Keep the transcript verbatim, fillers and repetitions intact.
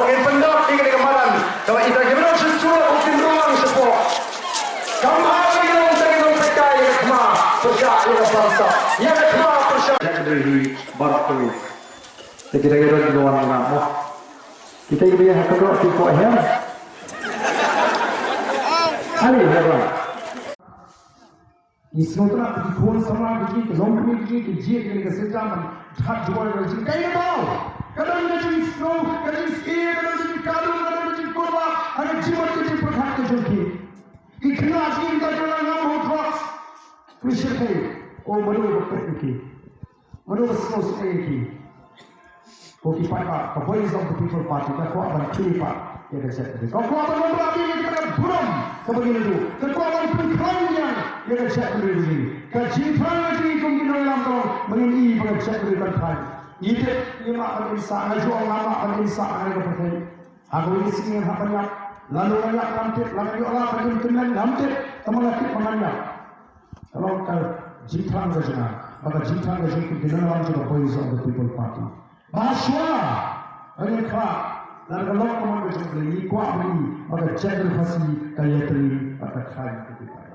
Ngin pyndap ïa kane ka madan kaba ita ki briew shisha u kin ruh lang shapoh. Kam ai ïa ki nongtei nongpeitkai ïa ka khma pyrshah ïa ka bangsa, ïa ka khma pyrshah. Ïa ka dei hi bar tu. Te kita ki ron ki wan na mo. Kita ki ïa ha ka ro ki ko her. Ali ha ron. Ngi sngewtynnat ki khun samla ki, ki longkmie ki, ki jied ki, ka sngewtynnat ban thad jubor ka jingkait ka daw. Ka don ka jingsngew, ka jingsngew, ka don ka jingkadum, ka don ka jingkyrpad ha ka jingmut ka jingpyrkhat ka jong ki. Ki khynnah jong ngi ki la ngam ha drugs. Ki shyrkhei. O mano ba peit ïa ki. Mano ba sngewsih ïa ki. Ko ki paidbah, ka Voice of the People Party ka kwah ban plie pat ïa ka jaitbynriew. Ka kwah ban wanrah ïa ka burom kaba ngi la duh. Ka kwah ban pynkhlaiñ ïa ka jaitbynriew jong ngi. Ka jingthrang ka jong ngi kum ki nongïalam ka long ba ngin ïohi ba ka jaitbynriew kan thrang. Ngi tip, ngi mah ban im sah, nga ju ong nga mah ban im sah ha kane ka pyrthei. Ha kawei ka sngi ngan hap ban ïap. Lano ngan ïap ngam tip, lano ngan ïoh lad ban im tymmen ngam tip. Tangba nga tip ba ngan ïap. Ka long ka jingthrang ka jong nga, ba ka jingthrang ka jong ki nongïalam jong ka Voice of the People Party. Ba shuwa ba ngin khlad, lada ka long ka mon ka jong U Blei, ngi kwah ban ïohi ba ka jaitbynriew Khasi ka ïatrei bad ka khlaiñ ka jingthrang.